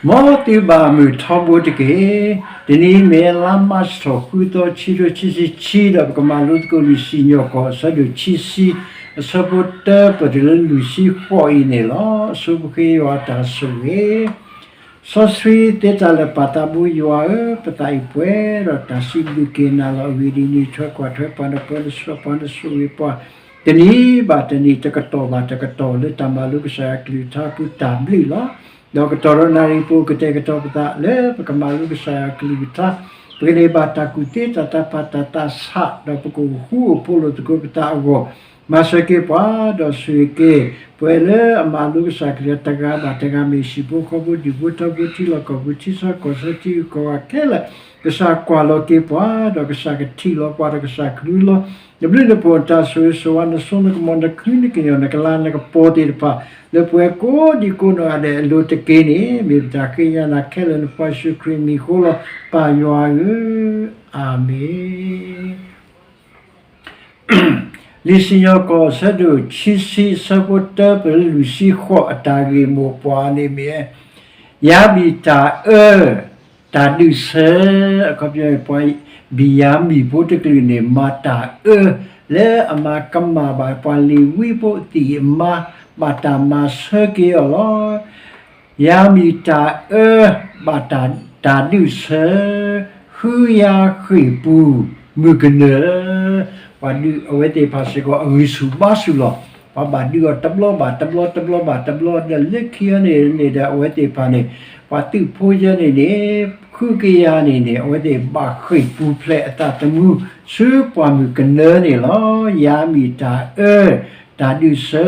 မ်သုဘၣ်မုာ်ထီဘိတက့ၢ်. တနံၤအံၤမ့ၢ်လါမၢ်ၡးထီၣ်ဃုသီ ခံကထိခံဆံခံ ဒီးပကမၤလိသကိးလံာ်စံၣ်ညီၣ်ကွီၢ် အဆၢဒိၣ်ခံဆံ အဆၢဖိတၢ ပတုၤလၢလွံၢ်ဆံဃိးအံၤန့ၣ်လီၤ. အဆိပဃ့ယွၤတၢ်ဆိၣ်ဂ့ၤ စီဆှံသ့တၢ်လၢာ်ပာ်သးဘိယွၤဧၢ, ပသးအံၤပှဲၤဒီးတၢ်စံးဘျုးက့ၤနၤလီၤ. အဂ့ၢ်ဒ်အံၤ, နအံးထွဲကွၢ်ထွဲပှၤ, နပၢနဆှၢပှၤ, နဆိၣ်ဂ့ၤပှၤ တနံၤဘၣ်တနံၤ, တကတီၢ်ဘၣ်တကတီၢ် လၢတၢ်မၤလိကစၢ်ယွၤကလုၢ်ကထါအပူၤတၢ်ဘျုးလီၤ. ဒီးကတီၢ်ဒီးနၣ်ရံၣ်ပူၤ ကတဲာ်ကတီၤပသးလၢပကမၤလိကစၢ်ယွၤကလုၢ်ကထါ, ပကန့ၢ်ဘၣ်တၢ်ကူၣ်သ့ တၢ်သးဖး တၢ်သးဆး, ဒီးပကအိၣ်ဃူအိၣ်ဖိးလိာ်သကိးပသးအဂီၢ်, မၤစၢၤက့ၤပှၤ, ဒီးဆိၣ်ဂ့ၤက့ၤ ပှၤလၢအမၤလိကစၢ်ကလုၢ်ကထါတဂၤဘၣ်တဂၤ မ့ၢ်ဟံၣ်ဖိဃီဖိ ဒူၣ်ဖိထၢဖိ ထံလီၢ်ကီၢ်ပူၤ ထံဆၢကီၢ်ဆၢ ထံဂုၤကီၢ်ဂၤခဲလၢာ်, ကစၢ်ကွၢ်လီၤက့ၤပှၤ, ဒီးကစၢ်ကထံၣ်လီၤပှၤ, ဒီးကစၢ်ကလူလီၤ နဘျုးနဖှိၣ် နတၢ်ဆိၣ်ဂ့ၤဆိၣ်ဝါ နစိနကမီၤ နခုနကညီၤ နကလၤနကပီၤသ့ၣ်တဖၣ် လၢပှၤကိးဒံကိးနီၢ်ဂၤဒဲးအလိၤတက့ၢ်န့ၣ် မ့ၢ်ပတၢ်ဃ့ကညးနၤခဲလၢာ် လၢပၢ်ယ့ၣ်ၡူးခရံာ်အမံၤအဃိလီၤ. ပၢ်ယွၤဧၢ, အၤမ့ၣ်. လံာ်စံၣ်ညီၣ်ကွီၢ်အဆၢဒိၣ်ခံဆံ အဆၢဖိတၢ ပတုၤလၢလွံၢ်ဆံဃိး အတၢ်ဂ့ၢ်မိၢ်ပှၢ်န့ၣ်မ့ၢ် ယၤမံၣ်တၢ်အၢ တၢ်ဒုးဆၢ, အခီပညီန့ၣ် ပှၤဘံၣ်ယၤမံၣ်ဖိတကလုာ်န့ၣ် မၤတၢ်အၢ လၢအမၤကမၣ်ဘၣ်ပှၤလ့ၤဝံဖိအသ့ၣ်အမါ ဘၣ်တၢ်မၤဆၢက့ၤအီၤလီၤ. ယၤမံၣ်တၢ်အၢ ဘၣ်တၢ်ဒုးဆၢ, ဃုယၤဃ့ၢ်ပူၤ မုၢ်ကနၢၤ ပှၤဒုးအဝဲသ့ၣ်တဖၣ်စ့ၢ်ကီး အဂံၢ်ဆူၣ်ဘါဆူၣ်လီၤ. ပှၤဘၣ်ဒုးအီၤတဘျီဘၣ်တဘျီ တဘျီဘၣ်တဘျီ ဒီးလၢခံအံၤန့ၣ်န့ၣ်ဒီး အဝဲသ့ၣ်တဖၣ်န့ၣ် ပှၤသုးဖိယဲန့ၣ်န့ၣ် ဃုကယၤန့ၣ်န့ၣ် အဝဲသ့ၣ်ဘၣ်ဃ့ၢ်ပူၤဖျဲးအသးသမူ ဆူပှၢ်မုၢ်ကနၢၤန့ၣ်လီၤ. ယၤမံၣ်တၢ်အၢ တၢ်ဒုးဆၢ,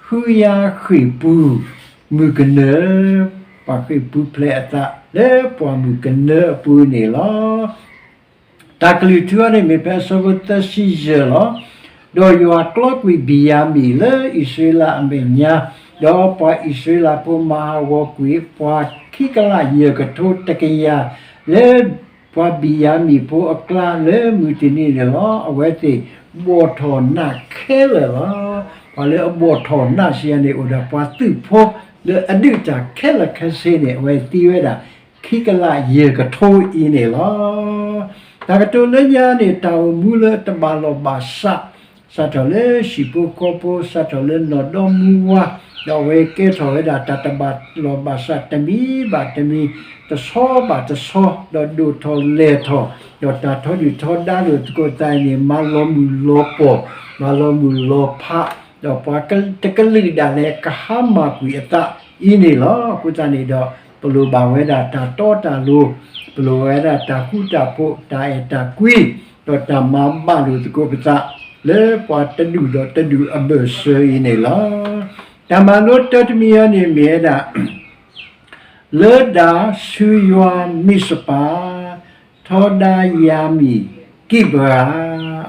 ဃုယၤဃ့ၢ်ပူၤ မုၢ်ကနၢၤ ပှၤဃ့ၢ်ပူၤဖျဲးအသးလၢပှၢ်မုၢ်ကနၢၤအပူၤန့ၣ်လီၤ. တၢ်ကလုၢ်ထူအံၤန့ၣ်မ့ၢ်ဖဲအဆၢဖိသၢဆံယဲၢ်လီၤ. ဒီးယွၤကျီကွံာ်ဘံၣ်ယၤမံၣ်လၢအံၣ်စရ့လးအမဲာ်ညါ, ဒီးပှၤအံၣ်စရ့လးဖိမၤဟးဂီၤကွံာ်ပှၤခံကလးယဲၢ်ကထိတကယၤ လၢပှၤဘံၣ်ယၤမံၣ်ဖိအကျါလၢမုၢ်တနံၤန့ၣ်လီၤ. အဝဲသ့ၣ်ဘီၣ်ထီၣ်နးခဲလၢာ်လီၤ. ပှၤလၢအဘီၣ်ထီၣ်နးစံးယၤန့ၣ် အိၣ်ဒီးပှၤသုးဖိလၢအဒုးတၢ်ခဲလၢာ်ခဲဆ့န့ၣ် အဝဲသံဝဲဒၣ် ခံကလးယဲၢ်ကထိအံၤန့ၣ်လီၤ. တၢ်ကတိၤလၢညါန့ၣ် တၢ်အိၣ်မူလၢတဘၣ်လိာ်ဘၣ်စး, စးထီၣ်လၢဟံၣ်ဖိဃီဖိ စးထီၣ်လၢနီၢ်ဒီမါဝၤ, ဒီးအဝဲကဲထီၣ်ဝဲဒၣ်တၢ်တဘၣ်လိာ်ဘၣ်စးတမံၤဘၣ်တမံၤ, တဆီဘၣ်တဆီ, ဒီးဒိၣ်ထီၣ်လဲၢ်ထီၣ်, ဒီးတၢ်ထီဒုၣ်ထီဒါလိာ်သကိးသးအံၤန့ၣ် မၤလီၤမုၢ်လီၤပှီၢ်, မၤလီၤမုၢ်လီၤဖး, ဒီးပှၤတကလုာ်ဒၣ်လဲာ်ကဟါမၢ်ကွံာ်အသးအံၤန့ၣ်လီၤ. အဃိသတးန့ၣ်ဒီး ပလိၣ်ဘၣ်ဝဲဒၣ်တၢ်တီတၢ်လိၤ, ပလိၣ်ဝဲဒၣ်တၢ်ဃူတၢ်ဖိး, တၢ်အဲၣ်တၢ်ကွံ, ဒီးတၢ်မၤဘၣ်လိာ်သကိးပသး လၢပှၤတဒူၣ်ဒီးတဒူၣ်အဘၢၣ်စၢၤအံၤန့ၣ်လီၤ. တၢ်မၤလိတၢတမံၤအံၤန့ၣ်မ့ၢ်ဝဲဒၣ် လၢဒၢ်ဆူယွၤမံးစပၤ ထီဒါယၤမံၣ်ကံးပှၤ,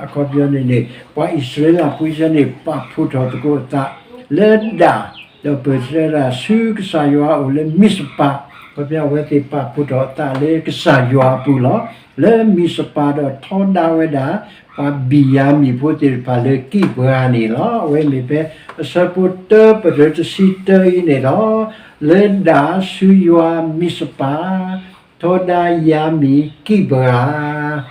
အခီပညီန့ၣ်န့ၣ် ပှၤအံၣ်စရ့လးဖိယဲန့ၣ် ပာ်ဖှိၣ်ထီၣ်သကိးအသးလၢဒၢ်, ဒီးပၢၢ်ဆၢဒၢ်ဆူကစၢ်ယွၤအအိၣ်လၢမံးစပၤ, အခီပညီအဝဲသ့ၣ်ပာ်ဖှိၣ်ထီၣ်အသးလၢကစၢ်ယွၤအပူၤလီၤ. လၢမံးစပၤဒီးထီဒါဝဲဒၣ် ပှၤဘံၣ်ယၤမံၣ်ဖိသ့ၣ်တဖၣ်လၢကံးပှၤန့ၣ်လီၤ. အဝဲမ့ၢ်ဖဲအဆၢဖိတၢပတုၤတဆံတၢအံၤန့ၣ်လီၤ. လၢဒၢ်ဆူယွၤမံးစပၤ ထီဒါယၤမံၣ်ကံးပှၤ,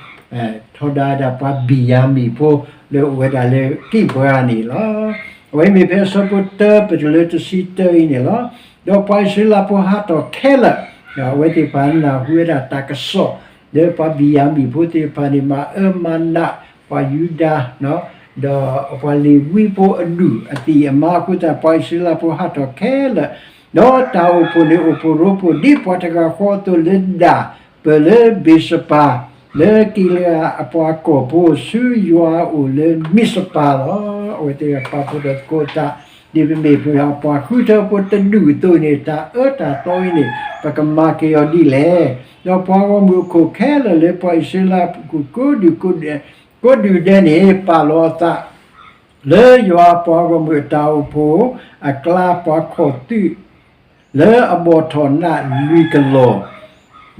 ထီဒါဝဲဒၣ်ပှၤဘံၣ်ယၤမံၣ်ဖိ လၢအအိၣ်ဝဲဒၣ်လၢကံးပှၤန့ၣ်လီၤ. အဝဲမ့ၢ်ဖဲအဆၢဖိတၢပတုၤလၢတဆံတၢအံၤန့ၣ်လီၤ. ဒီးပှၤအံၣ်စရ့လးဖိဟးထီၣ်ခဲလၢာ်, ဒီးအဝဲသ့ၣ်တဖၣ်နၢ်ဟူဝဲဒၣ်တၢ်ကစီၣ် လၢပှၤဘံၣ်ယၤမံၣ်ဖိသ့ၣ်တဖၣ်န့ၣ် မၤအၢမၤနးပှၤယူဒၤ ဒီးပှၤလ့ၤဝံဖိအဒူၣ်အသ့ၣ်အမါအဃိသတး ပှၤအံၣ်စရ့လးဖိဟးထီၣ်ခဲလၢာ်, ဒီးတၢ်အိၣ်ဖှိၣ်န့ၣ်အိၣ်ဖှိၣ်ရိဖှိၣ်ဒ်ပှၤတဂၤဃီအသိးလၢဒၢ် ပၢၢ်လၢဘ့းစပၤ လၢကံးလယၤအပှၤကီၢ်ဖိ ဆူယွၤအအိၣ်လၢမံးစပၤလီၤ. အဝဲသ့ၣ်ပာ်ဖှိၣ်ထီၣ်သကိးသး ဒ်ပမ့ၢ်ပှၤဃုထၢဖိတဒူၣ်အသိးန့ၣ် တၢ်အၢတၢ်သီအံၤန့ၣ် ပကမၤက့ၤအီၤဒ်လဲၣ်. ဒီးပှၤဂီၢ်မုၢ်အခိၣ်ခဲလၢာ်လၢပှၤအံၣ်စရ့လးအပူၤကိးဒူၣ်ကိးဒူၣ်ဒဲးန့ၣ် ပာ်လီၤအသး လၢယွၤအပှၤဂီၢ်မုၢ်အတၢ်အိၣ်ဖှိၣ်အကျါ ပှၤခီၣ်သုး လၢအဘီၣ်ထီၣ်နးလွံၢ်ကလီၢ်,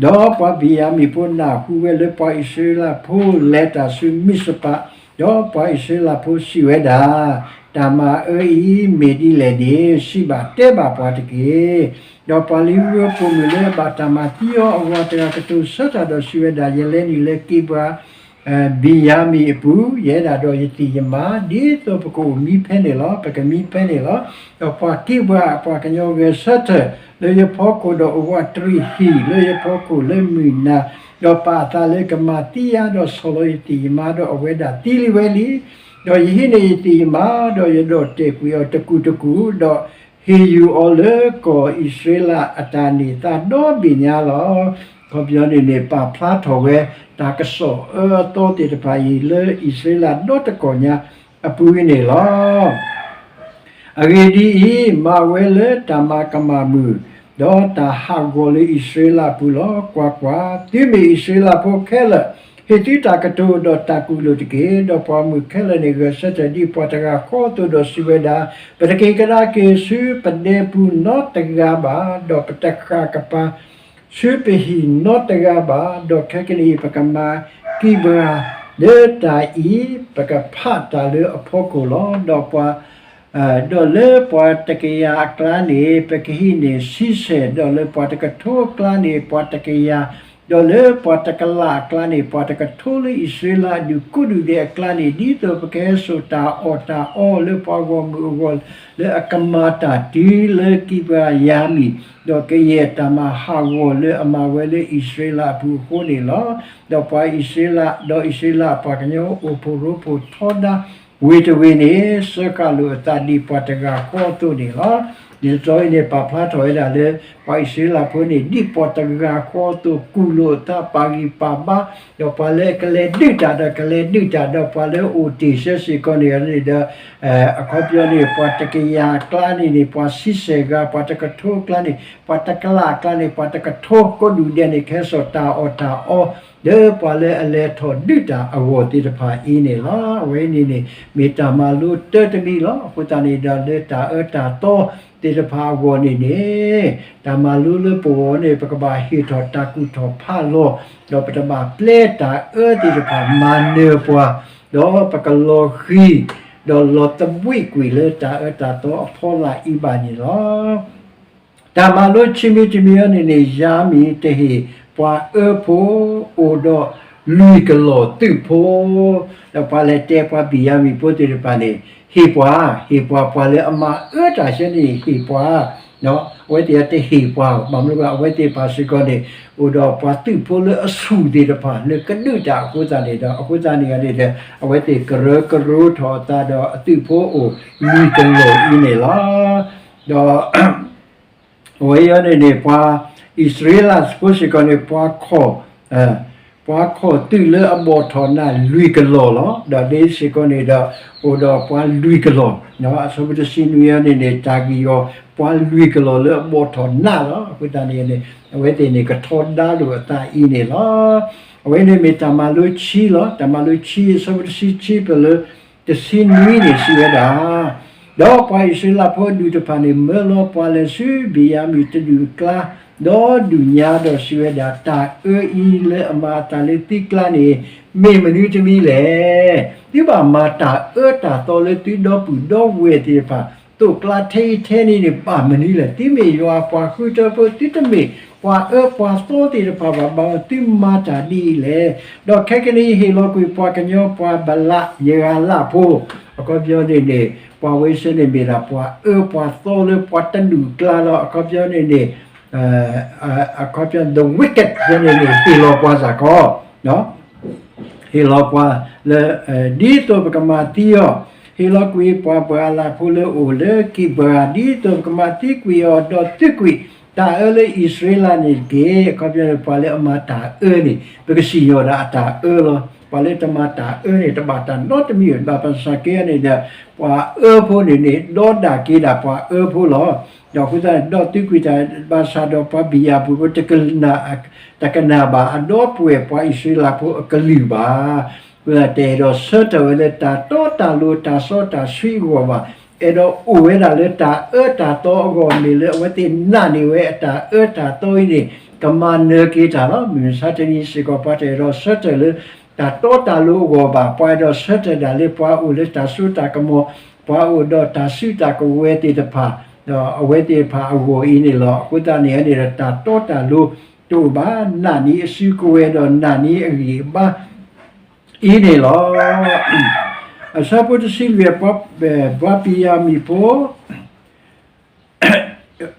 ဒီးပှၤဘံၣ်ယၤမံၣ်ဖိနၢ်ဟူဝဲလၢပှၤအံၣ်စရ့လးဖိလဲၤတၢ်ဆူမံးစပၤ, ဒီးပှၤအံၣ်စရ့လးဖိစံးဝဲဒၣ်, တၢ်မၤအၢအံၤမ့ၢ်ဒ်လဲၣ်န့ၣ် စံးဘၣ်တဲဘၣ်ပှၤတက့ၢ်. ဒီးပှၤလ့ၤဝံဖိမုၣ်လၢအဘၣ်တၢ်မၤသံအီၤအဂီၢ် တဂၤကတိၤဆၢတၢ်ဒီးစံးဝဲဒၣ်, ယလဲၤနုာ်လၢကံးဘြၤ ဘ့ၣ်ယၤမံၣ်အပူၤ, ယအဲၣ်ဒၣ်ဒီးယသ့ၣ်ယမါ, ဒ်သိးပကအိၣ်မံဖဲန့ၣ်လီၤ, ပကမံဖဲန့ၣ်လီၤ. ဒီးပှၤကံးဘြၤအပှၤကညီဂဲၤဆၢထၢၣ် လၢယဖီခိၣ်ဒီးအိၣ်ဝးတရံးဟံၣ်လၢယဖီခိၣ်လၢမုၢ်နၤ, ဒီးပာ်အသးလၢကမၤသံယၤဒီးဆီၣ်လီၤယသ့ၣ်ယမါဒီးအဝဲဒၣ်သံလံဝဲလံ. ဒီးယဟံးန့ၢ်ယသ့ၣ်ယမါ, ဒီးယဒီၣ်တဲာ်ကွံာ်အီၤတကူာ်တကူာ်, ဒီးဟ့ၣ်ယုၢ်အီၤလၢကီၢ်အံၣ်စရ့လးအတၢ်န့ၢ်သါဒီဘ့ၣ်ညါလီၤ. ခီပညီန့ၣ်န့ၣ် ပာ်ဖျါထီၣ်ဝဲ တၢ်ကစီၣ်အၢအသီသ့ၣ်တဖၣ်အံၤ လၢအံၣ်စရ့လးဒီတကီၢ်ညါအပူၤန့ၣ်လီၤ. အဂ့ၢ်ဒ်အံၤ, မၤဝဲလၢတၢ်မၤကမၣ်မုာ်, ဒီးတၢ်ဟးဂီၤလၢအံၣ်စရ့လးအပူၤလီၤ. ကွၢ်ကွၢ်, သုမ့ၢ်အံၣ်စရ့လးဖိခဲလၢာ်, ဟ့ၣ်သုတၢ်ကတိၤဒီးတၢ်ကူၣ်လိာ်တက့ၢ်. ဒီးပှၤမုၣ်ခဲလၢာ်န့ၣ် ဂဲၤဆၢထၢၣ်ဒ်ပှၤတဂၤဃီအသိးဒီးစံးဝဲဒၣ်, ပတက့ၤကဒါက့ၤဆူပဒဲပူၤနီတဂၤဘၣ်, ဒီးပတဃၣ်ကပၤ ဆူပဟံၣ်နီတဂၤဘၣ်, ဒီးခဲကနံၣ်အံၤ ပကမၤကံးဘြၤလၢတၢ်အံၤ, ပကဖးတၢ်လၢအဖီခိၣ်လီၤ. ဒီးပှၤ, ဒီးလၢပှၤတကယၤအကျါန့ၣ် ပကဟံးန့ၢ်ဆံဆဲၣ်, ဒီးလၢပှၤတကထိအကျါန့ၣ် ပှၤတကယၤ, ဒီးလၢပှၤတကလးအကျါန့ၣ် ပှၤတကထိ, လၢအံၣ်စရ့လးအဒူၣ်ကိးဒူၣ်ဒဲးအကျါန့ၣ် ဒ်သိးပကဟဲစိာ်တၢ်အီၣ်တၢ်အီလၢပှၤဂီၢ်မုၢ်အဂီၢ်, လၢအကမၤတၢ်တုၤလၢကံးဘြၤယၤမံၣ်, ဒီးကယဲၢ်တၢ်မၤဟးဂီၤလၢအမၤဝဲလၢအံၣ်စရ့လးအပူၤအဃိန့ၣ်လီၤ. ဒီးပှၤအံၣ်စရ့လး, ဒီးအံၣ်စရ့လးအပှၤကညီအိၣ်ဖှိၣ်ရိဖှိၣ်ထီဒါဝ့ၢ်တဝ့ၢ်န့ၣ် စၢဃာ်လိာ်အသးဒ်ပှၤတဂၤဃီအသိးန့ၣ်လီၤ. ဒ်သိးအံၤန့ၣ် ပာ်ဖျါထီၣ်ဝဲဒၣ်လၢ ပှၤအံၣ်စရ့လးဖိန့ၣ် ဒ်ပှၤတဂၤဃီအသိး ကူၣ်လိာ်အသးပာ်ဂံၢ်ပာ်ဘါ, ဒီးပှၤလၢကလဲၤဒုးတၢ်ဒီးကလဲၤဒုးတၢ်, ဒီးပှၤလၢအိၣ်တ့ၢ်ဆၢစ့ၢ်ကီးန့ၣ်န့ၣ်ဒီး အခီပညီန့ၣ် ပှၤတကယၤအကျါန့ၣ်န့ၣ် ပှၤဆံဆဲၣ်ဂၤ, ပှၤတကထိအကျါန့ၣ် ပှၤတကလးအကျါန့ၣ် ပှၤတကထိ, ကိးဒူၣ်ဒဲးန့ၣ် ကဟဲစိာ်တၢ်အီၣ်တၢ်အီ လၢပှၤလၢအလဲၤထီၣ်ဒုးတၢ်အဂီၢ်သ့ၣ်တဖၣ်အံၤန့ၣ်လီၤ. အဝဲန့ၣ်န့ၣ် မ့ၢ်တၢ်မၤလိတၢတမံၤလီၤ. အဃိသတးန့ၣ်ဒီး လၢတၢ်အၢတၢ်သီသ့ၣ်တဖၣ်အဂီၢ်န့ၣ်န့ၣ် တၢ်မၤလိလၢပဂီၢ်န့ၣ် ပကဘၣ်ဟ့ၣ်ထီၣ်တၢ်ကူၣ်ထီၣ်ဖးလီၤ, ဒီးပတဘၣ်ပျဲတၢ်အၢသ့ၣ်တဖၣ်မၤနၢၤပှၤ, ဒီးပကလီၤဃံၤ, ဒီးလီၤသဘှံးကွံာ်လၢတၢ်အၢတၢ်သီအဖီလာ်အံၤဘၣ်န့ၣ်လီၤ. တၢ်မၤလိခံမံၤတမံၤအံၤန့ၣ်န့ၣ် ယၤမံၣ်တဟ့ၣ်ပှၤအၢဖိ အိၣ်ဒီးလွံၢ်ကလီၢ်သုးဖိ, ဒီးပှၤလဲၤတဲပှၤဘံၣ်ယၤမံၣ်ဖိသ့ၣ်တဖၣ်န့ၣ် ဟ့ၣ်ပှၤ, ဟ့ၣ်ပှၤ, ပှၤလၢအမၤအၢတၢ်ဆၢန့ၣ်န့ၣ် ဟ့ၣ်ပှၤ, အဝဲသ့ၣ်တဟ့ၣ်ပှၤ, ဘၣ်မနုၤဘၣ် အဝဲသ့ၣ်တဖၣ်စ့ၢ်ကီးန့ၣ် အိၣ်ဒီးပှၤသုးဖိလၢအဆူၣ်သ့ၣ်တဖၣ် လၢကဒုးတၢ်အဃိသတးန့ၣ်ဒီး အဃိသတးန့ၣ်န့ၣ်ဒီး အဝဲသ့ၣ်ကရၢကရိထီၣ်အသးဒီးအသုးဖိအိၣ်လွံၢ်ကလီၢ်အံၤန့ၣ်လီၤ. ဒီး အဝဲအံၤန့ၣ်န့ၣ် ပှၤအံၣ်စရ့လးဖိစ့ၢ်ကီးန့ၣ် ပှၤခီၣ်, ပှၤခီၣ်သုးလၢအဘီၣ်ထီၣ်နးလွံၢ်ကလီၢ်လီၤ. ဒီးဒ်စ့ၢ်ကီးန့ၣ်ဒီး အိၣ်ဒီးပှၤလွံၢ်ကလီၢ်, အဆၢဖိတဆံနွံအံၤန့ၣ်န့ၣ် တၢ်ဂံၢ်အီၤ ပှၤလွံၢ်ကလီၢ်လၢအဘီၣ်ထီၣ်နးလီၤ. အဃိသတးန့ၣ်န့ၣ် အဝဲသ့ၣ်န့ၣ် ကထီဒါလိာ်အသးအံၤန့၁ၣ်လီၤ. အဝဲန့ၣ်မ့ၢ်တၢ်မၤလိခံလီၤ. တၢ်မၤလိခံ အဆၢဖိတဆံခံ ပလၢ တဆံနွံန့ၣ်စံးဝဲဒၣ်, ဒီးပှၤအံၣ်စရ့လးဖိအဒူၣ်တဖၣ်န့ၣ် မၢလီၤပှၤလဲၤဆူဘ့ၣ်ယၤမံၣ်တဒူၣ်အကျါ, ဒီဒူၣ်ညါဒီးစံးဝဲဒၣ်, တၢ်အၢအံၤလၢအမၤအသးလၢသုကျါန့ၣ် မ့ၢ်မနုၤတမံၤလဲၣ်. သုဘၣ်မၤတၢ်အၢတၢ်သီလၢသုဒီပုၢ်ဒီဝဲၢ်သ့ၣ်တဖၣ် သိးကျါထဲအံၤထဲန့ၣ်န့ၣ် ဘၣ်မနုၤလဲၣ်. သုမ့ၢ်ယွၤအပှၤဃုထၢဖိ, သုတမ့ၢ်ပှၤအၢပှၤသီသ့ၣ်တဖၣ်ဘၣ်, ဘၣ်မနုၤသုမၤတၢ်ဒ်အံၤလဲၣ်. ဒီးခဲကနံၣ်အံၤ ဟ့ၣ်လီၤကွံာ်ပှၤကညီပှၤဘလးယဂၤလၢ်ဖိ, အခီပညီန့ၣ်န့ၣ် ပှၤဝဲဆၢန့ၣ်မ့ၢ်ဒၣ်ပှၤအၢပှၤသီလၢပှၤတဒူၣ်အကျါလီၤ. အခီပညီန့ၣ်န့ၣ် အခီပညီ the wicked ဆၢန့ၣ်န့ၣ် ဟ့ၣ်လီၤပှၤစ့ၢ်ကီး ဟ့ၣ်လီၤပှၤလၢ ဒ်သိးပကမၤသံအီၤ, ဟ့ၣ်လီၤကွံာ်ပှၤဘလးဖိလၢအအိၣ်လၢကံးဘြၤ ဒ်သိးပကမၤသံကွံာ်အီၤ, ဒီးသုးကွံာ် တၢ်အၢလၢအံၣ်စရ့လးန့ၣ်တက့ၢ်. အခီပညီန့ၣ် ပှၤလၢအမၤတၢ်အၢန့ၣ် ပကစံၣ်ညီၣ်ဒၣ်အတၢ်အၢလီၤ. ပှၤလၢတမၤတၢ်အၢန့ၣ် တဘၣ်တၢ်နီတမံၤ, ဘၣ်ဆၣ်က့န့ၣ်ဒီး ပှၤအၢဖိန့ၣ်န့ၣ် ဒီဒၣ်က့ၤဒၣ်ပှၤအၢဖိလီၤ. ဒီးအဃိသတး ဒီးသုးကွံာ်တၢ်ဘၣ်ဆၣ်ဒီး ပှၤဘံၣ်ယၤမံၣ်ဖိ တကနၣ်ဘၣ် အဒီပုၢ်ဝဲၢ်ပှၤအံၣ်စရ့လးဖိအကလုၢ်ဘၣ်. အဃိသတး တအဲၣ်ဒိးဆၢထၢၣ်ဝဲလၢတၢ်တီတၢ်လိၤ တၢ်စီတၢ်ဆှံအဂီၢ်ဘၣ်. အဲၣ်ဒိးအိၣ်ဝဲဒၣ်လၢတၢ်အၢတၢ်သီအဂီၢ် မ့ၢ်လၢအဝဲသ့ၣ်နာ်န့ၢ်ဝဲအတၢ်အၢတၢ်သီအံၤန့ၣ် ကမၤနၢၤက့ၤတၢ်လီၤ. မုၢ်မဆါတနံၤစ့ၢ်ကီး ပှၤတအဲၣ်ဒိးဆၢထၢၣ်လၢ တၢ်တီတၢ်လိၤအဂီၢ်ဘၣ်. ပှၤအဲၣ်ဒိးဆၢထၢၣ်ဒၣ်လၢပှၤအိၣ်လၢတၢ်စိတၢ်ကမီၤ ပှၤအိၣ်ဒီးတၢ်စုတၢ်ကဝဲၤသ့ၣ်တဖၣ်, ဒီးအဝဲသ့ၣ်တဖၣ်အဂီၢ်အံၤန့ၣ်လီၤ. အဃိသတးန့ၣ်န့ၣ်ဒီး တၢ်တီတၢ်လိၤတအိၣ်ဘၣ်, နာ်န့ၢ်အစုကဝဲၤဒီး နာ်န့ၢ်အဂံၢ်အဘါအံၤန့ၣ်လီၤ. အဆၢဖိတဆံလွံၢ်, ပှၤဘံၣ်ယၤမံၣ်ဖိ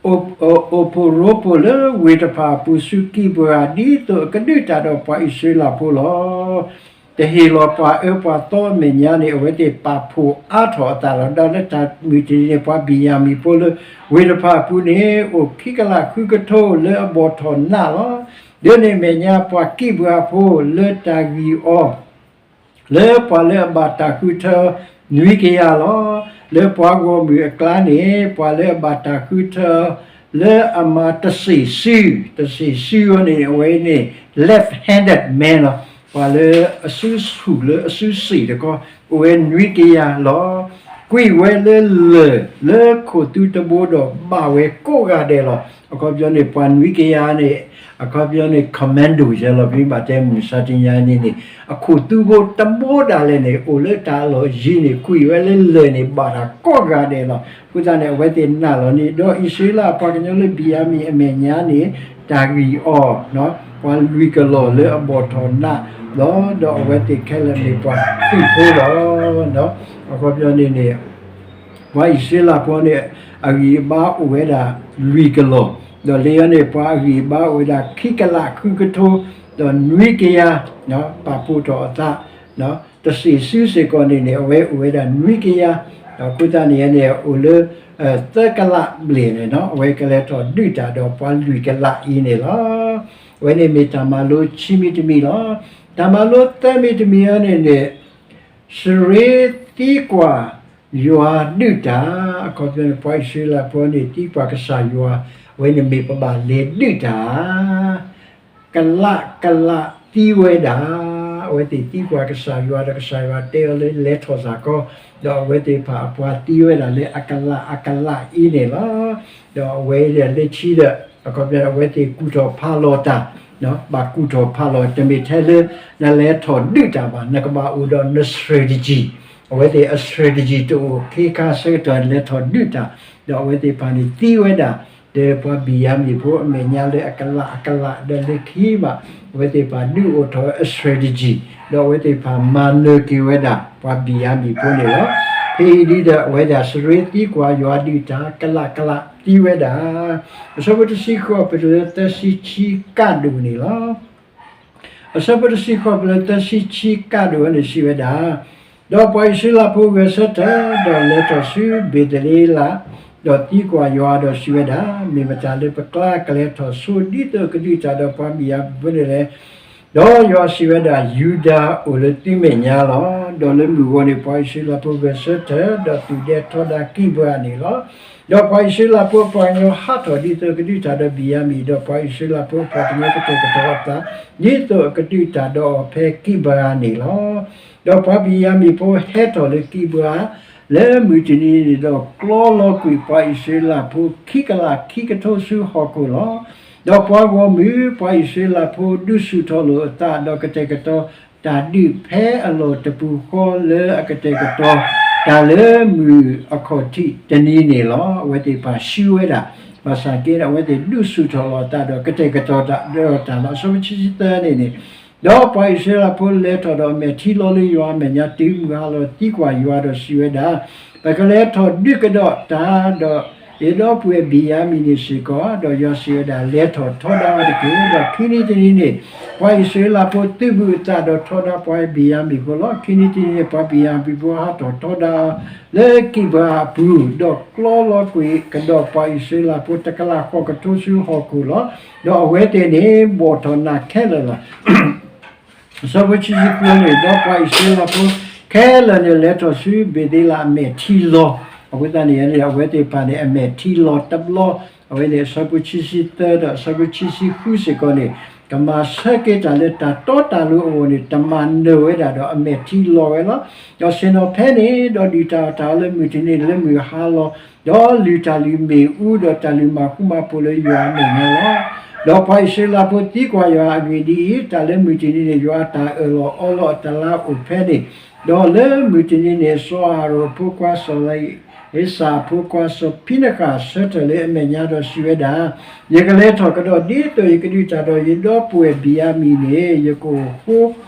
အိၣ်ဖှိၣ်ရိဖှိၣ်လၢဝ့ၢ်တဖၣ်အပူၤဆူကံးဘြၤ ဒ်သိးအကဒုးတၢ်ဒီးပှၤအံၣ်စရ့လးဖိလီၤ. တဟ့ၣ်လီၤပှၤအၢပှၤသီအမဲာ်ညါန့ၣ် အဝဲသ့ၣ်ပာ်ဖှိၣ်အါထီၣ်အသးလီၤ. ဒီးလၢတၢ်မုၢ်တနံၤန့ၣ် ပှၤဘံၣ်ယၤမံၣ်ဖိလၢဝ့ၢ်တဖၣ်အပူၤန့ၣ် အိၣ်ခံကလးဃုကထိလၢအဘီၣ်ထီၣ်နးလီၤ. ဒ်န့ၣ်အမဲာ်ညါပှၤကံးဘြၤဖိလၢတၢ်ဂံၢ်အီၤ လၢပှၤလၢအဘၣ်တၢ်ဃုထၢနွံကယၤလီၤ. လၢပှၤဂီၢ်မုၢ်အကျါန့ၣ် ပှၤလၢအဘၣ်တၢ်ဃုထၢ လၢအမၤတစ့ၣ်စု, တစ့ၣ်စုအီၤန့ၣ် အဝဲန့ၣ် left-handed man လီၤ. ပှၤလၢအစုဆူၣ်လၢအစုစ့ၣ်တခီ အိၣ်ဝဲနွံကယၤလီၤ. ကွံာ်ဝဲလၢလၢၢ်လၢခိၣ်သူတဘိဒီးဘၣ်ဝဲကိးဂၤဒဲးလီၤ. အခီပညီန့ၣ် ပှၤနွံကယၤန့ၣ် အခီပညီန့ၣ် commando ယဲလီၤ. ပမ့ၢ်ဘၣ်တဲမုၢ်မဆါတနံၤညါန့ၣ်န့ၣ် အခိၣ်သူဘိတဘိဒၣ်လဲာ်န့ၣ် အိၣ်လၢတၢ်အလီၢ်ယံၤန့ၣ် ကွံာ်ဝဲလၢလၢၢ်န့ၣ် ဘၣ်တၢ်ကိးဂၤဒဲးလီၤ. အဃိသတးန့ၣ် အဝဲသ့ၣ်နာ်လီၤန့ၣ် ဒီးအံၣ်စရ့လးပှၤကညီလၢဘံၣ်ယၤမံၣ်အမဲာ်ညါန့ၣ် တၢ်ဂံၢ်အီၤ ပှၤလွံၢ်ကလီၢ်လၢအဘီၣ်ထီၣ်နးလီၤ. ဒီးအဝဲသ့ၣ်ခဲလၢာ်မ့ၢ်ပှၤခရံာ်ဖိလီၤ. အခီပညီန့ၣ်န့ၣ် ပှၤအံၣ်စရ့လးဖိန့ၣ် အဂံၢ်အဘါအိၣ်ဝဲဒၣ်လွံၢ်ကလီၢ်, ဒီးလၢယဲန့ၣ် ပှၤအဂံၢ်အဘါအိၣ်ဝဲဒၣ်ခံကလးဃုကထိ ဒီးနွံကယၤ, ပာ်ဖှိၣ်ထီၣ်အသး, တစ့ၣ်စုစ့ၢ်ကီးန့ၣ်န့ၣ် အဝဲအိၣ်ဝဲဒၣ်နွံကယၤ, ဒီးအဃိသတးန့ၣ်န့ၣ် အိၣ်လၢ သၢကလးဘျဲၣ်န့ၣ် အဝဲကလဲၤထီၣ်ဒုးတၢ်ဒီးပှၤလွံၢ်ကလးအံၤန့ၣ်လီၤ. အဝဲန့ၣ်မ့ၢ်တၢ်မၤလိခံမံၤတမံၤလီၤ. တၢ်မၤလိသၢမံၤတမံၤအံၤန့ၣ်န့ၣ် စရ့သံကွၢ်ယွၤဒုးတၢ်, အခီပညီန့ၣ် ပှၤအံၣ်စရ့လးဖိန့ၣ် သံကွၢ်ကစၢ်ယွၤ, အဝဲန့ၣ်မ့ၢ်ပဘၣ်လဲၤဒုးတၢ်ဧါ, ကလးကလးသံဝဲဒၣ်, အဝဲသ့ၣ်သံကွၢ်ကစၢ်ယွၤဒီးကစၢ်ယွၤတဲအီၤလၢလဲၤထီၣ်စ့ၢ်ကီး, ဒီးအဝဲသ့ၣ်တဖၣ်အပှၤသံဝဲဒၣ်လၢအကလးအကလးအံၤန့ၣ်လီၤ. ဒီးအဝဲဒၣ်လၢခံဒီး အခီပညီန့ၣ် အဝဲသ့ၣ်ကူၣ်ထီၣ်ဖးလီၤတၢ်, ဘၣ်ကူၣ်ထီၣ်ဖးလီၤ တမ့ၢ်ထဲလၢ နလဲၤထီၣ်ဒုးတၢ်ဘၣ်, နကဘၣ်အိၣ်ဒီးန strategy, အဝဲသ့ၣ်အ strategy တအိၣ်ခ့ခါဆၢကတီၢ်လဲၤထီၣ်ဒုးတၢ်, ဒီးအဝဲသ့ၣ်တဖၣ်န့ၣ်သံဝဲဒၣ် ဒီးပှၤဘံၣ်ယၤမံၣ်ဖိအမဲာ်ညါလၢအကလးအကလး ဒီးလၢခံဘၣ် အဝဲသ့ၣ်တဖၣ်ဒုးအိၣ်ထီၣ်အ strategy, ဒီးအဝဲသ့ၣ်တဖၣ်မၤနၢၤက့ၤဝဲဒၣ် ပှၤဘံၣ်ယၤမံၣ်ဖိန့ၣ်လီၤ. ဖဲအံၤဒ်ဒီး အဝဲဒၣ်စရ့သံကွၢ်ယွၤဒုးတၢ် ကလးကလးသံဝဲဒၣ် အဆၢဖိတဆံဃိး ပတုၤလၢသၢဆံခံကးဒိၣ်န့ၣ်လီၤ. အဆၢဖိတဆံဃိး ပတုၤလၢသၢဆံခံကးဒိၣ်န့ၣ်စံးဝဲဒၣ်, ဒီးပှၤအံၣ်စရ့လးဖိဂဲၤဆၢထၢၣ် ဒီးလဲၤထီၣ်ဆူဘ့ၤသလ့လး, ဒီးသံကွၢ်ယွၤဒီးစံးဝဲဒၣ်, မ့ၢ်မတၤလၢပကျါကလဲၤထီၣ်ဆိဒ်သိးကဒုးတၢ်ဒီးပှၤဘံၣ်ယၤမံၣ်ဖိန့ၣ်လဲၣ်. ဒီးယွၤစံးဝဲဒၣ်, ယူဒၤအိၣ်လၢသုမဲာ်ညါလီၤ. ဒီးလၢမုၢ်ဂီၤန့ၣ် ပှၤအံၣ်စရ့လးဖိဂဲၤဆၢထၢၣ် ဒီးသူၣ်ဒဲထီဒါကံးဘြၤန့ၣ်လီၤ. ဒီးပှၤအံၣ်စရ့လးဖိအပှၤကညီဟးထီၣ်ဒ်သိးကဒုးတၢ်ဒီးဘံၣ်ယၤမံၣ်, ဒီးပှၤအံၣ်စရ့လးဖိအပှၤကညီကတဲာ်ကတီၤအသး ဒ်သိးအကဒုးတၢ်ဒီးအီၤဖဲကံးဘြၤန့ၣ်လီၤ. ဒီးပှၤဘံၣ်ယၤမံၣ်ဖိဟဲထီၣ်လၢကံးဘြၤ လၢမုၢ်တနံၤန့ၣ်ဒီး ကျီလီၤကွံာ်ပှၤအံၣ်စရ့လးဖိခံကလးခံကထိဆူဟီၣ်ခိၣ်လီၤ. ဒီးပှၤဂီၢ်မုၢ် ပှၤအံၣ်စရ့လးဖိဒုးဆူၣ်ထီၣ်လိာ်အသး ဒီးကတဲာ်ကတီၤတၢ်ဒုးဖဲအလီၢ်တပူၤဃီလၢအကတဲာ်ကတီၤတၢ်လၢမုၢ်အခီၣ်ထံးတနံၤန့ၣ်လီၤ. အဝဲသ့ၣ်တဖၣ်ဆူဝဲဒၣ်, ဘၣ်ဆၣ်က့ အဝဲသ့ၣ်ဒုးဆူၣ်ထီၣ်လိာ်အသးဒီးကတဲာ်ကတီၤတၢ်ဒီးတၢ်လီၤ. အဆၢဖိခံဆံသၢန့ၣ်န့ၣ်, ဒီးပှၤအံၣ်စရ့လးဖိလဲၤထီၣ်ဒီးအမဲာ်ထံလီၤလၢယွၤအမဲာ်ညါတုၤမုၢ်ဟါလီၤ သံကွၢ်ယွၤဒီးစံးဝဲဒၣ်, ပကလဲၤထီၣ်ဒုးကဒီးတၢ်ဒီး ယဒီပုၢ်ဝဲၢ်ဘံၣ်ယၤမံၣ်န့ၣ်စ့ၢ်ကီး. ဒီးယွၤစံးဝဲဒၣ်, လဲၤထီၣ်ထီဒါအီၤတက့ၢ်. ဒီးခံနံၤတနံၤန့ၣ် ပှၤအံၣ်စရ့လးဖိသုးဘူးအသးဒီးထီဒါပှၤဘံၣ်ယၤမံၣ်ဖိလီၤ. ခံနံၤတနံၤန့ၣ် ပှၤဘံၣ်ယၤမံၣ်ဖိဟးထီၣ်ထီဒါအီၤလၢကံးဘြၤအပူၤ, ဒီးကျီလီၤကွံာ်ကဒီးပှၤအံၣ်စရ့လးဖိတကလးဃိးကထိဆူဟီၣ်ခိၣ်လီၤ. ဒီးအဝဲသ့ၣ်န့ၣ်ဘီၣ်ထီၣ်နးခဲလၢာ်လီၤ. အဆၢဖိခံဆံဃုန့ၣ်, ဒီးပှၤအံၣ်စရ့လးဖိခဲလၢာ်န့ၣ် လဲၤထီၣ်ဆူဘ့ၤသ့လးအမဲာ်ထံလီၤ. အဃိသတးန့ၣ်န့ၣ် အဝဲသ့ၣ်တဖၣ်န့ၣ် အမဲာ်ထံလီၤတဘျီ, အဝဲန့ၣ်အဆၢဖိခံဆံသၢဒီးအဆၢဖိခံဆံဃုစ့ၢ်ကီးန့ၣ် ကမၤဆၢက့ၤတၢ်လၢတၢ်တီတၢ်လိၤအဂီၢ်န့ၣ် တမၤနၢၤဝဲဒၣ်ဒီးအမဲာ်ထံလီၤဝဲလီၤ. ဒီးဆ့ၣ်နီၤဖဲန့ၣ် ဒီးဒုၣ်တၢ်အီၣ်တၢ်အီလၢမုၢ်တနံၤလၢမုၢ်ဟါလီၤ, ဒီးလုၢ်တၢ်လုၢ်မ့ၣ်အူဒီးတၢ်လုၢ်မၤဃူမၤဖိးလၢယွၤအမဲာ်ညါလီၤ. ဒီးပှၤအံၣ်စရ့လးဖိသံကွၢ်ယွၤအဂ့ၢ်ဒ်အံၤ, တၢ်လၢမုၢ်တနံၤန့ၣ် ယွၤအတၢ်အၢၣ်လီၤအီလီၤအတလါအိၣ်ဖဲန့ၣ် ဒီးလၢမုၢ်တနံၤန့ၣ် စီၤအၤရိၣ်အဖိခွါစီၤအ့လၤအ့စၤအဖိခွါစီၤဖံနဃၤ ဆၢထၢၣ်လၢအမဲာ်ညါဒီးစံးဝဲဒၣ်, ယကလဲၤထီၣ်ကဒီး ဒ်သိးယကဒုးတၢ်ဒီးယဒီပုၢ်ဝဲၢ်ဘံၤယၤမံၣ်န့ၣ် ယကအိၣ်ဃိ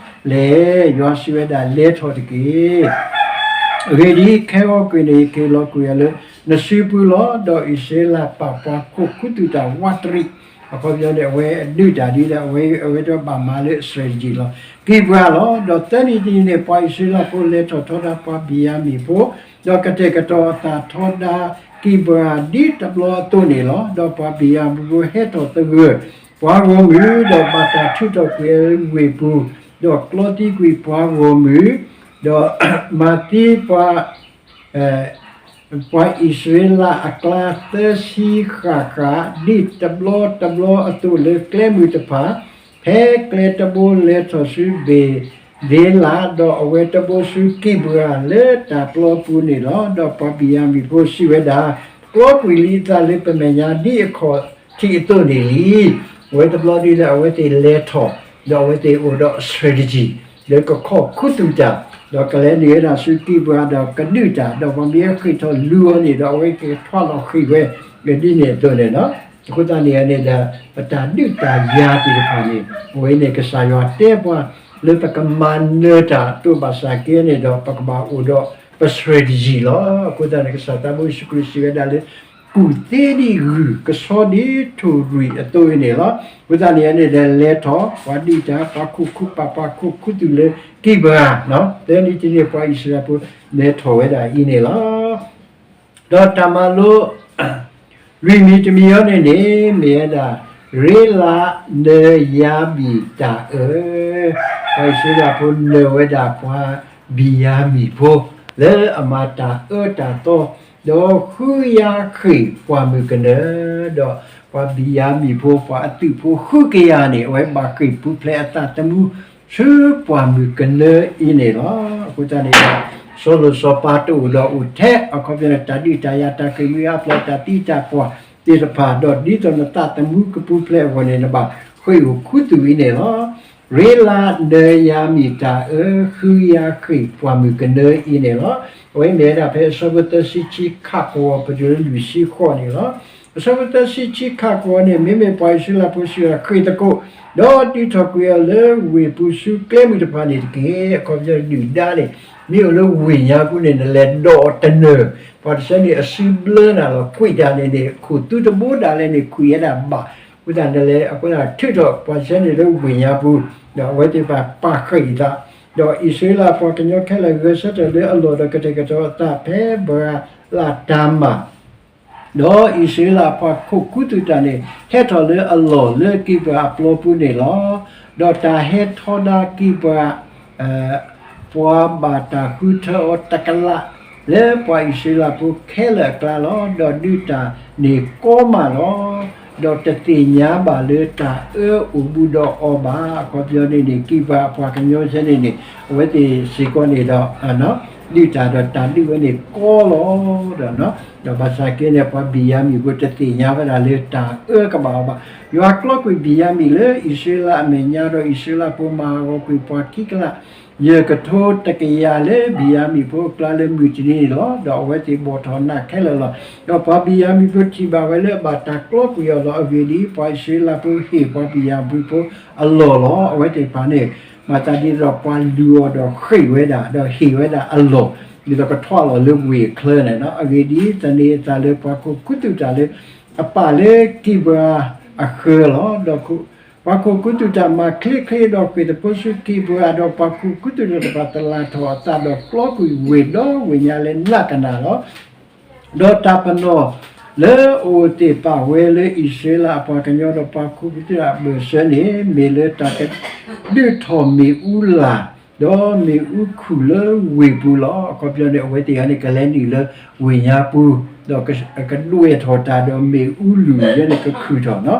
လဲၣ်. ယွၤစံးဝဲဒၣ်, လဲၤထီၣ်တက့ၢ်. အဂ့ၢ်ဒ်အံၤ, ခဲဂီၤကွံာ်န့ၣ် ယကဟ့ၣ်လီၤကွံာ်အီၤလၢနစုပူၤလီၤ. ဒီးအံၣ်စရ့လးပာ်ပှၤခိၣ်ခူသူၣ်တၢ်ဝးတရံး, အခီပညီန့ၣ် အဝဲအဒုးတၢ်ဒ်ဒီး အဝဲအဝဲတဘၣ်မၤလၢအstrategyလီၤ, ကံၢ်ပှၤလီၤ. ဒီးသၢနံၤတနံၤန့ၣ် ပှၤအံၣ်စရ့လးဖိလဲၤထီၣ်ထီဒါပှၤဘံၤယၤမံၣ်ဖိ, ဒီးကတဲာ်ကတီၤအသးထီဒါကံၢ်ပှၤဒ်တဘျီအသိးန့ၣ်လီၤ. ဒီးပှၤဘံၤယၤမံၣ်ဖိဟဲထီၣ်သဂၢၢ် ပှၤဂီၢ်မုၢ်, ဒီးဘၣ်တၢ်ထုးထီၣ်ကွံာ်ဝ့ၢ်ပူၤ, ဒီးကျီသံကွံာ်ပှၤဂီၢ်မုၢ်, ဒီးမၤသံပှၤ ပှၤအံၣ်စရ့လးအကျါသၢဆံဃၣ်ဃၣ် ဒ်တဘျီတဘျီအသိးလၢကျဲမုၢ်တဖၣ်, ဖဲကျဲတဘိလဲၤထီၣ်ဆူဘ့ၣ်ဒ့လး, ဒီးအဝဲတဘိဆူကံၢ်ပှၤလၢတၢ်ပျီပူၤန့ၣ်လီၤ. ဒီးပှၤဘံၤယၤမံၣ်ဖိစံးဝဲဒၣ်, ကျီကွံာ်လံအသးလၢပမဲာ်ညါဒ်အခီၣ်ထံးအသိးန့ၣ်လံ. အဝဲတဘျီဒ်လၢအဝဲသ့ၣ်လဲၤထီၣ်, ဒီးအဝဲသ့ၣ်အိၣ်ဒီးအstrategy လၢကခိၣ်ခူသူၣ်တၢ်, ဒီးကလဲၤနုာ်ဝဲဒၣ်ဆူကံၢ်ပှၤဒီးကဒုးတၢ်, ဒီးပှၤမ့ၢ်ဃ့ၢ်ထီၣ်လူၤအီၤန့ၣ်ဒီး အဝဲကထွါလီၤဃံၤဝဲ ဒ်န့ၣ်အသိးန့ၣ်လီၤ. အဃိသတးန့ၣ်န့ၣ်ဒီး ပတၢ်ဒုးတၢ်ယၤသ့ၣ်တဖၣ်န့ၣ် အဝဲန့ၣ်ကစၢ်ယွၤတဲပှၤ လၢပကမၤနၢၤတၢ်တိၢ်ဘၣ်ဆၣ်က့န့ၣ်ဒီး ပကဘၣ်အိၣ်ဒီးပstrategyလီၤ. အဃိသတးန့ၣ် ကစၢ်သးဘိယ့ၣ်ၡူးခရံာ်စံးဝဲဒၣ်လၢ ကူၣ်သ့ဒ်ဂုၢ် ကဆီဒ်ထိၣ်ရံၣ်အသိးအံၤန့ၣ်လီၤ. အဃိသတးန့ၣ်န့ၣ်ဒီး လဲၤထီၣ် ပှၤဒုးတၢ် ပှၤခိၣ်ခူ ပာ်ပှၤခိၣ်ခူသူၣ်လၢကံၢ်ပှၤ, သၢနံၤတနံၤ ပှၤအံၣ်စရ့လးဖိ လဲၤထီၣ်ဝဲဒၣ်အံၤန့ၣ်လီၤ. ဒီးတၢ်မၤလိ လွံၢ်မံၤတမံၤအံၤန့ၣ်န့ၣ် မ့ၢ်ဝဲဒၣ် ရ့လးနၢၤယၤမံၣ်တၢ်အၢ, ပှၤအံၣ်စရ့လးဖိနၢၤဝဲဒၣ်ပှၤဘံၤယၤမံၣ်ဖိ လၢအမၤတၢ်အၢတၢ်သီ, ဒီးဃုယၤဃ့ၢ်ပှၢ်မုၢ်ကနၢ, ဒီးပှၤဘံၤယၤမံၣ်ဖိ ပှၤအသုးဖိဃုကယၤန့ၣ် အဝဲဘၣ်ဃ့ၢ်ပူၤဖျဲးအသးသမူ ဆူပှၢ်မုၢ်ကနၢအံၤန့ၣ်လီၤ. အဃိသတးန့ၣ်ဒီး စီၤလိၤစီၤပၤတအိၣ်ဒီးအိၣ်ထဲ, အခီပညီန့ၣ် တၢ်ဒုးတၢ်ယၤ တၢ်ဃ့ၢ်မှံဟးဖျိး တၢ်သံတၢ်ပှၢ်သ့ၣ်တဖၣ်, ဒီးဒ်သိးနသးသမူကပူၤဖျဲးအဂီၢ်န့ၣ် နဘၣ်ဃ့ၢ်အိၣ်ခူသူၣ်အံၤန့ၣ်လီၤ. ရ့လးနၢၤယၤမံၣ်တၢ်အၢ, ဃုယၤဃ့ၢ်ပှၢ်မုၢ်ကနၢအံၤန့ၣ်လီၤ. အဝဲမ့ၢ်ဝဲဒၣ်ဖဲအဆၢဖိသၢဆံခံခးဃီၤ ပတုၤလၢလွံၢ်ဆံဃိးန့ၣ်လီၤ. အဆၢဖိသၢဆံခံခးဃီၤန့ၣ် မ့မ့ၢ်ပှၤအံၣ်စရ့လးဖိစံးဝဲဒၣ် ဃ့ၢ်သကိး, ဒီးဒုးထီၣ်ကွံာ်အီၤလၢဝ့ၢ်ပူၤဆူကျဲမုၢ်တဖၣ်န့ၣ်တက့ၢ်. အခီပညီဒုၣ်ဒါန့ၣ် မ့ၢ်အိၣ်လၢဝ့ၢ်ညါပူၤန့ၣ် နလဲၤဒိးအီၤတနၢၤ, ပှၤတဆၢန့ၣ်အစုဘျၢနၤလီၤ, ကွံာ်တၢ်န့ၣ်န့ၣ် ခိၣ်သူတဘိဒၣ်လဲာ်န့ၣ် ကွံာ်ဝဲဒၣ်ဘၣ်. အဃိသတးန့ၣ်လဲၣ် အဃိသတးထုးထီၣ်ပှၤတဆၢန့ၣ်လၢဝ့ၢ်ညါပူၤ, ဒီးအဝဲသ့ၣ်တဖၣ်ပာ်ဃ့ၢ်အသး, ဒီးအံၣ်စရ့လးပှၤကညီခဲလၢာ်ဂဲၤဆၢထၢၣ်လၢအလီၢ်ဒီးကတဲာ်ကတီၤအသးဖဲဘၤလးတၤမၣ် ဒီးအံၣ်စရ့လးပှၤခိၣ်ခူသူၣ်တၢ်န့ၣ် ဟဲထီၣ်လၢအလီၢ်လၢကံၢ်ပှၤအပျီပူၤန့ၣ်လီၤ. ဒီးတၢ်ဟဲထီဒါကံၢ်ပှၤ ပှၤဘၣ်တၢ်ဃုထၢအီၤတကလး လၢပှၤအံၣ်စရ့လးဖိခဲလၢာ်အကျါလီၤ. ဒီးဒုးတၢ်န့ၣ်ကီမးလီၤ. ဒီးတသ့ၣ်ညါဘၣ်လၢတၢ်အၢအိၣ်ဘူးဒီးအီၤဘၣ်. အခီပညီန့ၣ်န့ၣ် ကံၢ်ပှၤအပှၤကညီဆဲန့ၣ်န့ၣ် အဝဲသ့ၣ်စ့ၢ်ကီးန့ၣ်ဒီး ဒုးတၢ်ဒီးတၢ်ဒုးဝဲန့ၣ်ကီလီၤ. ဒီး ဒီးဘၣ်ဆၣ်က့န့ၣ် ပှၤဘံၣ်ယၤမံၣ်ဖိတသ့ၣ်ညါဝဲဒၣ်လၢတၢ်အၢကဘၣ်အီၤဘၣ်. ယွၤကျီကွံာ်ဘံၣ်ယၤမံၣ်လၢအံၣ်စရ့လးအမဲာ်ညါ ဒီးအံၣ်စရ့လးဖိမၤဟးဂီၤကွံာ်ပှၤခံကလး ယဲၢ်ကထိတကယၤလၢဘံၣ်ယၤမံၣ်ဖိအကျါလၢမုၢ်တနံၤန့ၣ်လီၤ. ဒီးအဝဲသ့ၣ်ဘီၣ်ထီၣ်နးခဲလၢာ်လီၤ. ဒီးပှၤဘံၣ်ယၤမံၣ်ဖိထံၣ်ဘၣ်ဝဲလၢအဘၣ်တၢ်ကျီကွံာ်အီၤလီၤ. အဂ့ၢ်ဒ်အံၤ, ပှၤအံၣ်စရ့လးဖိဟ့ၣ်ပှၤဘံၣ်ယၤမံၣ်ဖိအလီၢ်လီၤ. အဝဲသ့ၣ်တဖၣ်န့ၣ် မၤသးဒ်သိးပှၤလူၤအီၤဒီးဃ့ၢ်ဝဲဒၣ်, ဒီးဟ့ၣ်ဝဲဒၣ်အလီၢ်, ဒ်သိးကထွါလီၤလၢဝ့ၢ်အချၢန့ၣ်လီၤ. အဂ့ၢ်ဒ်အံၤ, သန့ၤအသးလၢပှၤခိၣ်ခူသူၣ်တၢ်လၢ အပာ်လၢကံၢ်ပှၤအဃၢၤလီၤ. ဒီးပှၤခိၣ်ခူသူၣ်တၢ်မၤချ့ချ့ဒီးဃ့ၢ်သဖိဆူကံၢ်ပှၤ, ဒီးပှၤခိၣ်ခူသူၣ်တၢ်တဖၣ်သလၣ်ထီၣ်အသးဒီးကျီကွံာ်ဝ့ၢ်ဒီဝ့ၢ်ညါလၢနးကနၣ်လီၤ. ဒီးတၢ်ပနီၣ်လၢအအိၣ်သ့ၣ်ပာ်ဝဲလၢအံၣ်စရ့လးအပှၤကညီဒီးပှၤခိၣ်ခူသူၣ်တၢ်အဘၢၣ်စၢၤန့ၣ် မ့ၢ်လၢတၢ်ကဒုးထီၣ်မ့ၣ်အူလၢ်, ဒီးမ့ၣ်အူခုၣ်လၢဝ့ၢ်ပူၤလီၤ. အခီပညီန့ၣ် အဝဲသ့ၣ်အံၤန့ၣ် ကလဲၤနုာ်လၢဝ့ၢ်ညါပူၤ, ဒီးကဒွဲၣ်ထီၣ်တၢ်ဒီးမ့ၣ်အူလုၢ်ယဲန့ၣ်ကခုၣ်ထီၣ်လီၤ.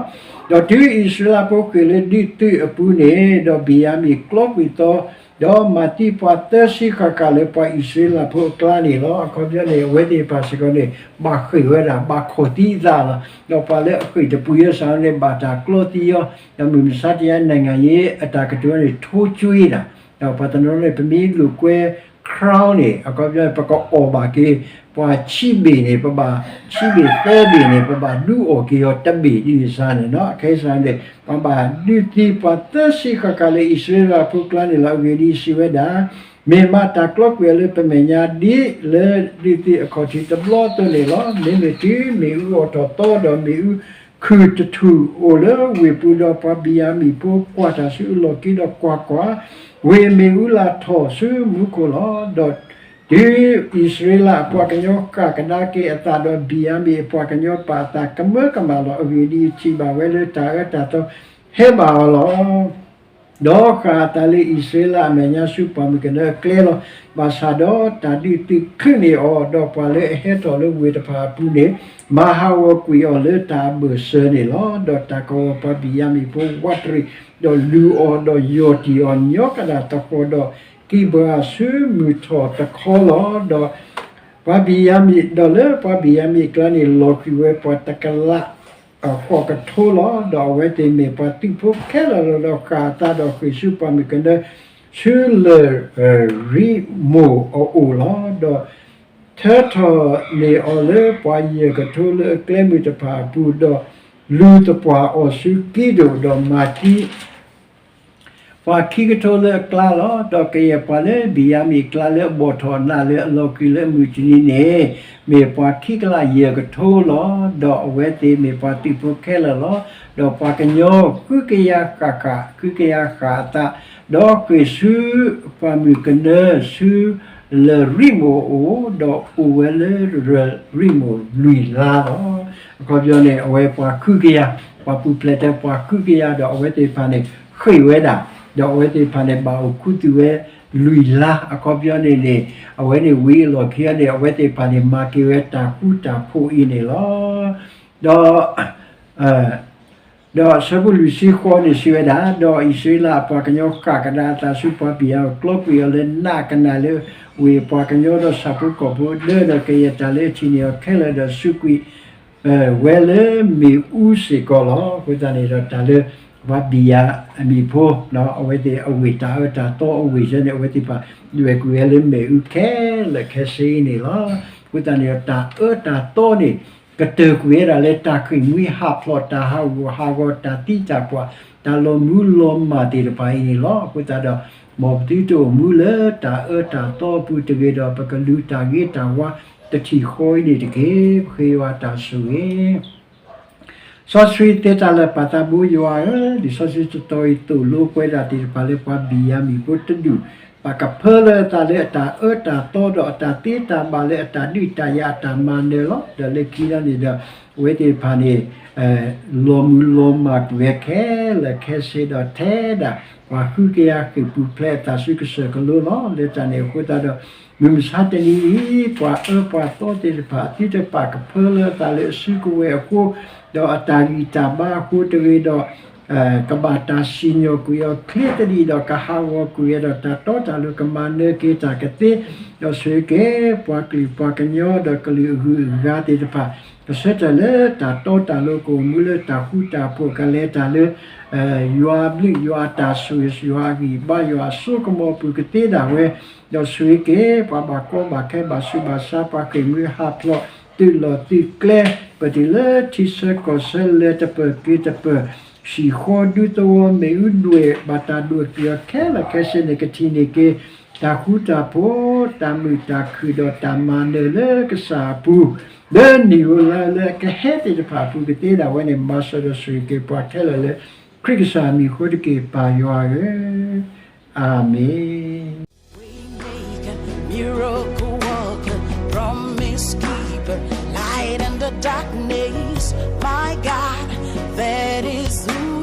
ဒီးတုၤအံၣ်စရ့လးဖိဃ့ၢ်လၢဒ်သုးအပူၤန့ၣ်, ဒီးဘံၣ်ယၤမံၣ်ကျီကွံာ်သီ, ဒီးမၤသံပှၤသၢဆံဃၣ်ဃၣ်လၢပှၤအံၣ်စရ့လးဖိအကျါန့ၣ်လီၤ. အခီပညီန့ၣ် အဝဲသ့ၣ်တဖၣ်စ့ၢ်ကီးန့ၣ် ဘၣ်ဃ့ၢ်ဝဲဒၣ် ဘၣ်ခိၣ်သံအသးလီၤ. ဒီးပှၤလၢအဃ့ၢ်တပူၤယဲစ့ၢ်ကီးန့ၣ် ဘၣ်တၢ်ကျီသံအီၤ, ဒီးမုၢ်မဆါတနံၤအံၤ နိုင်ငံရေးအတၢ်ကတိၤန့ၣ် ထိၣ်ကၠွံတၢ်, ဒီးပှၤတနီၤန့ၣ် ပမ့ၢ်လိာ်ကွဲ Christian crown န့ၣ် အခီပညီန့ၣ် ပကအီၣ်ဘၣ်က့ၤ ပှၤဆံးဘ့ၣ်န့ၣ် ပဘၣ်ဆံးဘ့ၣ်သၢဘ့ၣ်န့ၣ် ပဘၣ်ဒုးအီၣ်က့ၤအီၤတဘ့ၣ်ဒ်န့ၣ်စ့ၢ်န့ၣ်လီၤ. ခဲအံၤန့ၣ် ပှၤဘၣ်ဒုးသံပှၤသၢဆံဃၣ်ဃၣ်လၢအံၣ်စရ့လးဖိကျါန့ၣ်လီၤ. အဂ့ၢ်ဒ်အံၤ, စံးဝဲဒၣ်, မ့ၢ်မးတၢ်ကျီကွံာ်အီၤလၢပမဲာ်ညါဒ်လၢဒုးသံအခီၣ်ထံးတဘျီအသိးန့ၣ်လီၤ. မ့မ့ၢ်တုၤမ့ၣ်အူအိၣ်ထီၣ်သီဒီး မ့ၣ်အူခုၣ်တထူၣ်အိၣ်လၢဝ့ၢ်ပူၤဒီး ပှၤဘံၣ်ယၤမံၣ်ဖိကွၢ်တၢ်ဆူအလီၢ်ခံဒီးကွၢ်ကွၢ်, ဝ့ၢ်မ့ၣ်အူလၢ်ထီၣ်ဆူမူခိၣ်လီၤ. ဒီးတုၤအံၣ်စရ့လးအပှၤကညီဃၣ်ကဒါက့ၤအသးဒီး ဘံၣ်ယၤမံၣ်အပှၤကညီပာ်အသးကမၢကမၣ်လီၤ. အဂ့ၢ်ဒ်အံၤ, ထံၣ်ဘၣ်ဝဲလၢတၢ်အၢတၢ်သီဟဲဘၣ်အီၤလီၤ. ဒီးဃၣ်အသးလၢအံၣ်စရ့လးအမဲာ်ညါဆူပှၢ်မုၢ်ကနၢအကျဲလီၤ. ဘၣ်ဆၣ်ဒီးတၢ်ဒုးသုးချုးန့ၢ်အီၤ, ဒီးပှၤလၢအဟဲထီၣ်လၢဝ့ၢ်တဖၣ်အပူၤန့ၣ် မၤဟးဂီၤကွံာ်အီၤလၢတၢ်အဘၢၣ်စၢၤန့ၣ်လီၤ. ဒီးတၢ်ကဝီၤပှၤဘံၣ်ယၤမံၣ်ဖိဝးတရံး, ဒီးလူၤအီၤ, ဒီးယီၢ်တံၢ်အီၤ, ညီကဒၣ်သဃီၤဒီး ကံးဘြၤၡူမုၢ်ထီၣ်တခီလီၤ. ဒီးပှၤဘံၣ်ယၤမံၣ်, ဒီးလၢပှၤဘံၣ်ယၤမံၣ်အကျါန့ၣ် လီၤဃံၤဝဲပှၤတကလး ဃိးကထိလီၤ. ဒီးအဝဲသ့ၣ်မ့ၢ်ပှၤသုးဖိခဲလၢာ်လီၤ. ဒီးဃၣ်အသးဒီးဃ့ၢ်ဆူပှၢ်မုၢ်ကနၢ ဆူလၢၢ်ရံမိၣ်အအိၣ်လီၤ. ဒီးထၢထီၣ်န့ၢ်အီၤလၢပှၤယဲၢ်ကထိလၢအကျဲမုၢ်တဖၣ်အပူၤ, ဒီးလူၤသပှၢ်အီၤဆူကံဒိၣ်, ဒီးမၤသံ ပှၤခံကထိလၢအကျါလီၤ. ဒီးကယဲၢ်ပှၤလၢဘံၣ်ယၤမံၣ်အကျါလၢအဘီၣ်ထီၣ်နးလၢအလီၤဃံၤလၢအမုၢ်တနံၤန့ၣ် မ့ၢ်ပှၤခံကလးယဲၢ်ကထိလီၤ. ဒီးအဝဲသ့ၣ်မ့ၢ်ပှၤသုးဖိခဲလၢာ်လီၤ. ဒီးပှၤကညီဃုကယၤဃၣ်ဃၣ်, ဃုကယၤဃၣ်အသး, ဒီးဃ့ၢ်ဆူပှၢ်မုၢ်ကနၢဆူလၢၢ်ရံမိၣ်အအိၣ်, ဒီးအိၣ်ဝဲလၢလၢၢ်ရံမိၣ်လွံၢ်လါလီၤ. အခီပညီန့ၣ် အဝဲပှၤဃုကယၤ, ပှၤပူၤဖျဲးထဲပှၤဃုကယၤ, ဒီးအဝဲသ့ၣ်တဖၣ်န့ၣ် ဃ့ၢ်ဝဲဒၣ်, ဒီးအဝဲသ့ၣ်တဖၣ်န့ၣ် ဘၣ်အိၣ်ခူသူၣ်ဝဲလွံၢ်လါ. အခီပညီန့ၣ်န့ၣ် အဝဲန့ၣ်ဝံၤအလီၢ်ခံန့ၣ် အဝဲသ့ၣ်တဖၣ်န့ၣ် မၤက့ၤဝဲတၢ်ဃူတၢ်ဖိးအံၤန့ၣ်လီၤ. ဒီး ဒီးဆၢဖိလွံၢ်ဆံဃိးန့ၣ်စံးဝဲဒၣ်, ဒီးအံၣ်စရ့လးအပှၤကညီဃၣ်ကဒါအသးဆူပှၤဘံၣ်ယၤမံၣ်, ကျီကွံာ်အီၤလၢနးကနၣ်လၢဝ့ၢ်အပှၤကညီဒီးဆၣ်ဖိကီၢ်ဖိဒၢ, ဒီးကယဲၢ်တၢ်လၢအထံၣ်န့ၢ်အီၤခဲလၢာ်ဒီးစူးကွံာ်ဝဲလၢမ့ၣ်အူစ့ၢ်ကီးလီၤ. အဃိသတးန့ၣ်ဒီးတၢ်လၢပှၤဘံၣ်ယၤမံၣ်ဖိ အဝဲသ့ၣ်အဝ့ၢ်တၢ်အၢတၢ်သီအဝ့ၢ်ယဲန့ၣ် အဝဲသ့ၣ်တဖၣ်ဒွဲၣ်ကွံာ်ဝဲလၢမ့ၣ်အူခဲလၢာ်ခဲဆ့အံၤန့ၣ်လီၤ. အဃိသတးန့ၣ်ဒီးတၢ်အၢတၢ်သီန့ၣ် ကတၢၢ်ကွံာ်ဝဲဒၣ်လၢတၢ်ဃ့ၢ်မှံဟးဖျိး, တၢ်ဟးဂူာ်ဟးဂီၤ, တၢ်သံတၢ်ပှၢ်, တၢ်လီၤမူလီၤမၢ်သ့ၣ်တဖၣ်အံၤန့ၣ်လီၤ. အဃိသတးဒီး မ်ပသုတအိၣ်မူလၢတၢ်အၢတၢ်သီအပူၤတဂ့ၤဒီး ပကလူၤတၢ်ဂ့ၤတၢ်ဝါတထံၣ်ဃီအံၤန့ၣ်တက့ၢ်. ပဃ့ယွၤတၢ်ဆိၣ်ဂ့ၤ စီဆှံသ့တၢ်လၢာ်ပာ်သးဘိယွၤဧၢ, လံာ်စီဆှံတတီၤအံၤသိၣ်လိပှၤဒၣ်သ့ၣ်တဖၣ်လၢပှၤဘံၣ်ယၤမံၣ်ဖိတဒူၣ် ဘၣ်ကဖၢလၢအသးလၢအတၢ်အၢတၢ်သီဒီးအတၢ်သ့တၢ်ဘၣ်လၢအတၢ်ဒုးတၢ်ယၤအတၢ်မၤနၢၤလီၤ. ဒီးလၢခံလီၤန့ၣ်ဒီး အဝဲသ့ၣ်တဖၣ်န့ၣ် လီၤမုၢ်လီၤမၢ်ကွံာ်ဝဲခဲလၢာ်ခဲဆ့ဒီးထဲဒၣ် ပှၤဃုကယၤဃ့ၢ်ပူၤဖျဲးအသးဆူကစၢၢ်ကလိလီၤ. လၢတၢ်န့ၣ်အဃိသတးဒီး မုၢ်မဆါတနံၤအံၤ ပှၤအၢပှၤသီသ့ၣ်တဖၣ် သုတပာ်ကဖၢလၢအသးလၢအစုကဝဲၤအဃိ ဒီးအတၢ်ဂံၢ်တၢ်ဘါအဃိတဂ့ၤဒီး ကဘၣ်တၢ်စံၣ်ညီၣ်ကွံာ်အီၤချ့သဒံးဒီး ကဟးဂီၤကွံာ်ဝဲဒီးတၢ်တီတၢ်လိၤ ကမၤနၢၤက့ၤတၢ်ကသ့, ဒီးဆိၣ်ဂ့ၤက့ၤပှၤကလုာ်ပှၤကညီဒီးကလုာ်အဂုၤအဂၤသ့ၣ်တဖၣ် ကဆၢထၢၣ်လၢတၢ်တီတၢ်လိၤ ကအိၣ်မူလၢတၢ်ဃူတၢ်ဖိး ကလဲၤတၢ်လၢ ယွၤအဘျုးယွၤအတၢ်ဆိၣ်ဂ့ၤ ယွၤအဂံၢ်ဘါ ယွၤအစိကမီၤအပူၤကသ့ဒၣ်ဝဲ, ဒီးဆိၣ်ဂ့ၤက့ၤပှၤဘၣ်ကီဘၣ်ခဲ ဘၣ်ဆူးဘၣ်ဆါ ပှၤဃ့ၢ်မှံဟးဖျိး သုးလီၢ်သုးကျဲ ပတုၤလၢထံဆၢကီၢ်ဆၢ လဲၤတပၢၢ်က့ၤတပၢၢ် ဟံၣ်ဃီဒူသဝီ မ့ၣ်အူဒွဲၣ် ဘၣ်တၢ်ဒွဲၣ်ကွံာ်အီၤခဲလၢာ်ခဲဆ့န့ၣ် ကထံၣ်န့ၢ်က့ၤ တၢ်ဃူတၢ်ဖိး တၢ်မုာ်တၢ်ခုၣ်ဒီးတၢ်မၤနၢၤလၢကစၢ်အပူၤ လၢနံၣ်ဧိၤလါလၢအကဟဲသ့ၣ်တဖၣ်အပူၤကသ့ဒၣ်ဝဲန့ၣ် မၤစၢၤဒီးဆိၣ်ဂ့ၤက့ၤပှၤခဲလၢာ်လၢ ခရံာ်ကစၢ်မံၤအဃိတက့ၢ် ပၢ်ယွၤဧၢ, အၤမ့ၣ်. Waymaker, miracle worker, promise keeper, light in the darkness, my God, that is who